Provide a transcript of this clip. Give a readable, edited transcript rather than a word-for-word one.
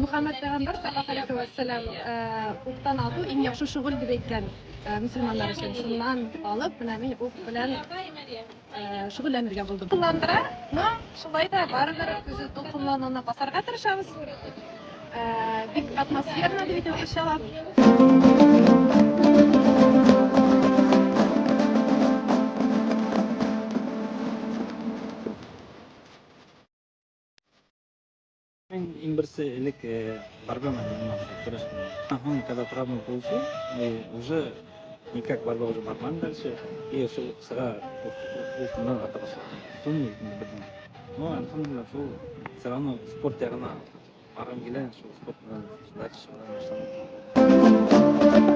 Мөхәммәд пәйгамбәр саллаллаһу алейһи вә сәлләм уктан ату иң яхшы шөгыль дип әйткән мөселманнар өчен. Шуннан алып, менә мин ук белән шөгыльләнергә булдым. Дулкынландыра, но шулай да барыбер үзе дулкынлануны басарга тырышабыз. Бик атмосферно дип әйтә урысчалап. Мин иң берсе элек борьба менән занимался, көрәш белән. Ага, когда травму получил, и уже никак борьба уже бармадым дальше, и шул сыра ук менән ата башладым. Шуны бетердем. Но, әлхәмдулилла, шул все равно спорт ягына баргым килә, шул спорт белән дальше шөгыльләнә башладым.